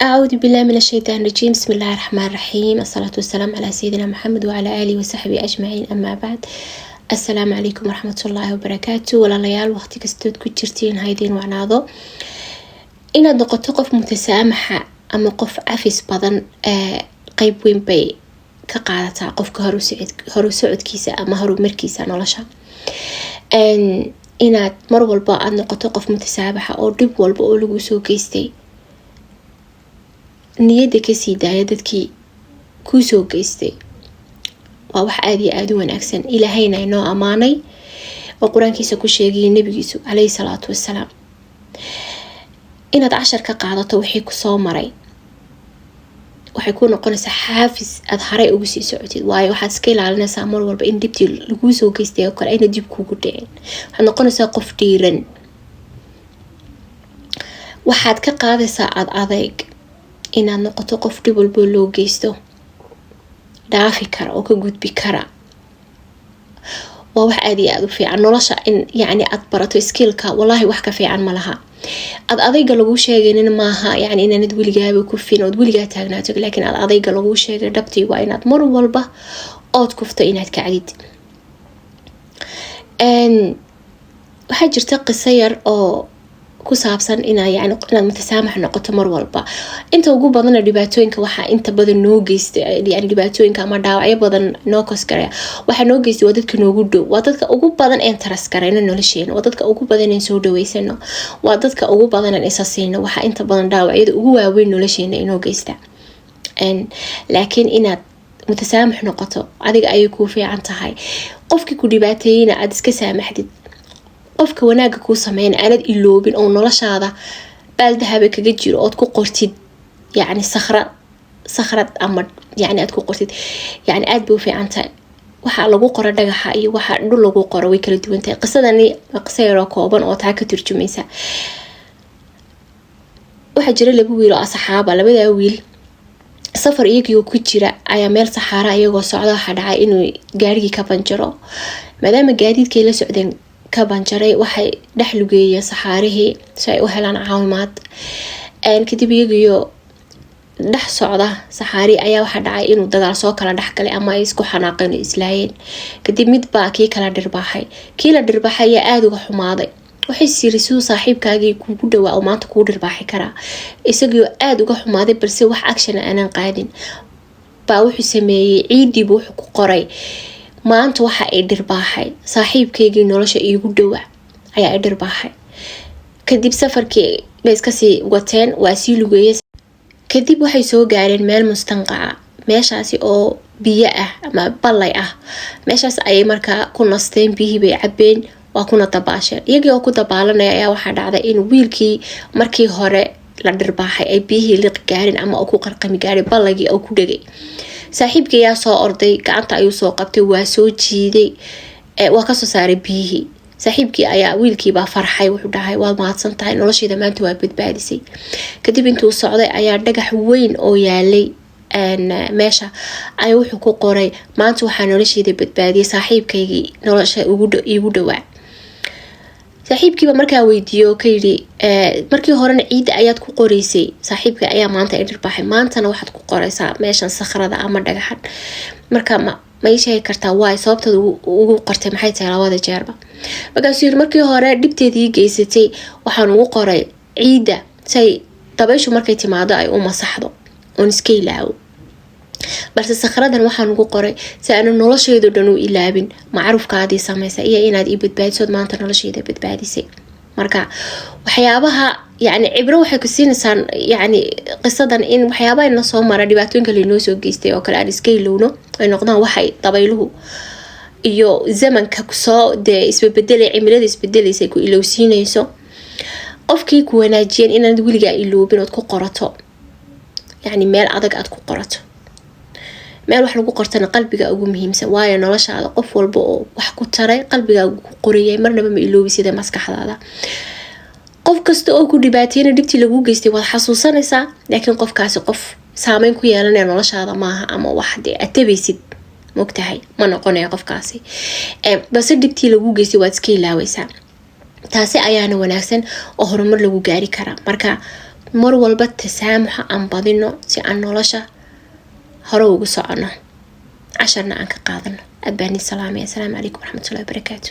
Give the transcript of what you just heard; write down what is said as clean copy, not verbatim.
أعوذ بالله من الشيطان الرجيم، بسم الله الرحمن الرحيم، الصلاة والسلام على سيدنا محمد وعلى آله وصحبه أجمعين، أما بعد، السلام عليكم ورحمة الله وبركاته. Walaalayaal, waqti kastood ku jirtiin haydiin wacnaado. Inaad noqoto qof mutasaamaxa ama qof cafis badan qeyb weyn bay ka qaadataa qofka horu socodkiisa ama horumarkiisa nolosha. Inaad mar walba aada noqoto qof mutasaamaxa oo dhib walba oo lagu soo geystay niyadda kasii daaya dadkii kuusoo geystay waa wax aada iyo aada u wanaagsan. Ilaahayna inoo ammaanay oo qur-aankiisa ku sheegayay nabigiisu caleyhi salaatu wasalaam. Inaad cashar ka qaadato wixii kusoo maray waxay ku noqonaysaa xaafis aada haray ugu sii socotid, waayo waxaad iska ilaalinaysaa mar walba in dhibtii laguu soo geystay oo kale ayna dib kuugu dhicin. Waxaad noqonaysaa qof dhiiran, waxaad ka qaadaysaa aada adeyg inaad noqoto qof dhib walbo loo geysto dhaafi kara oo ka gudbi kara. Waa wax aada iyo aada u fiican nolosha in yacni aad barato skill-ka. Wallaahi, wax ka fiican ma laha. Ad adayga laguu sheegaynin maaha yani inaanad weligaaba kufin ood weligaa taagnaato, laakiin ad adayga laguu sheegay dhabtii waa inaad mar walba ood kufto inaad kacdid. Waxaa jirta qiso yar oo ku saabsan ina yani inaad mutasaamax noqoto mar walba. Inta ugu badana dhibaatooyinka waxaa inta badan noo geysta, yani dhibaatooyinka ama dhaawacyo badan noo kosgaraya, waxaa noo geystay waa dadka noogu dhow, waa dadka ugu badan een trust garayno nolosheena, waa dadka ugu badan een soo dhaweysano, waa dadka ugu badan een isa siino. Waxaa inta badan dhaawacyada ugu waaweyn nolosheena inoo geysta. Laakiin inaad mutasaamax noqoto adiga ayay kuu fiican tahay. Qofkii ku dhibaateeyeyna aada iska saamaxdid, qofka wanaaga kuu sameyna aanad iloobin oo noloshaada baaldahaba kaga jiro ood ku qortid yacni sakhra sakhrad ama yacni aad ku qortid, yacni aad bay u fiican tahay. Waxaa lagu qoro dhagaxa iyo waxa dhul lagu qoro way kala duwan tahay. Qisadani waa qiso yaroo kooban oo taa ka turjumaysa. Waxaa jira laba wiil oo asxaaba. Labadaa wiil safar iyagoo ku jira ayaa meel saxaara iyagoo socda waxaa dhacay inuu gaarigii ka banjaro. Maadaama gaadiidkay la socdeen ka banjaray, waxay dhex lugeeyeen saxaarihii si ay u helaan caawimaad. Kadib iyagiyo dhex socda saxaari ayaa waxaa dhacay inuu dagaal soo kala dhexgalay ama ay isku xanaaqeen oo islaayeen. Kadib mid baa kii kala dhirbaaxay. Kii la dhirbaaxay ayaa aada uga xumaaday. Waxay siri, siduu saaxiibkaagii kugu dhawaa oo maanta kugu dhirbaaxi karaa? Isagoo aada uga xumaaday balse wax action aanan qaadin baa wuxuu sameeyey, ciidiibu wuxuu ku qoray: "Maanta waxa ay dhirbaaxay saaxiibkaygii nolosha iigu dhawaa ayaa ay dhirbaaxay." Kadib safarkii bay iskasii wateen, waa sii lugeeyay. Kadib waxay soo gaareen meel mustanqaca, meeshaasi oo biyo ah ama ballay ah. Meeshaas ayay markaa ku nasteen, biyihii bay cabeen, waa kuna dabaasheen. Iyagii oo ku dabaalanaya ayaa waxaa dhacday in wiilkii markii hore la dhirbaaxay ay biyihii liqi gaarin ama ku qarqami gaarin ballagii oo ku dhegay. Saaxiibkii ayaa soo orday, gacanta ayuu soo qabtay, waa soo jiiday, waa kasoo saaray biyihii. Saaxiibkii ayaa wiilkiibaa farxay, wuxuu dhahay: "Waad mahadsan tahay, noloshayda maanta waa badbaadisay." Kadib intuu socday ayaa dhagax weyn oo yaalay meesha ayaa wuxuu ku qoray: "Maanta waxaa noloshayda badbaadiyay saaxiibkaygii nolosha iigu dhawaa." Saaxiibkiiba markaa weydiiye oo ka yidhi: "Markii horena ciidda ayaad ku qoreysay 'Saaxiibka ayaa maanta i dhirbaaxay', maantana waxaad ku qoreysaa meeshan sakhrada ama dhagaxan. Marka ma ii sheegi kartaa waay sababtaad ugu qortay maxay tahay labada jeerba?" Markaasuu yiri: "Markii hore dhibteedii geysatay waxaan ugu qoray ciidda si ay dabayshu markay timaado ay u masaxdo oon iska ilaawo, balse sakhradan waxaan ugu qoray si aanu noloshaydo dhan u ilaabin macruufkaadii samaysa iyo inaad ii badbaadisood maanta noloshayda badbaadisay." Marka waxyaabaha yani cibro waxay ku siinaysaa yani qisadan in waxyaabaha ina soo mara, dhibaatooyinka lainoo soo geystay oo kale, aan iska ilowno, ay noqdaan waxay dabayluhu iyo zamanka kusoo dee isbebedelay, cimilada isbedelaysa ku ilowsiinayso. Qofkii ku wanaajiyeen inaad weligaa iloobin ood ku qorato, yacni meel adag aad ku qorato. Meel wax lagu qortana qalbiga ugu muhiimsan, waayo noloshaada qof walba oo wax ku taray qalbigaagu ku qoriyay, marnaba ma iloobi sida maskaxdaada. Qof kasta oo ku dhibaateyna dhibtii laguu geystay waad xasuusanaysaa, laakiin qofkaasi qof saameyn ku yeelanaya noloshaada maaha ama wax dee atabaysid mogtahay ma noqonaya qofkaasi, balse dhibtii laguu geystay waad iska ilaaweysaa. Taasi ayaana wanaagsan oo horumar lagu gaari karaa. Marka Mar walba tasaamuxa aan badino si aan nolosha hore ugu socono, casharna aan ka qaadano. Aad baan ii salaamaya. Asalaamu calaykum waraxmatullahi wabarakaatu.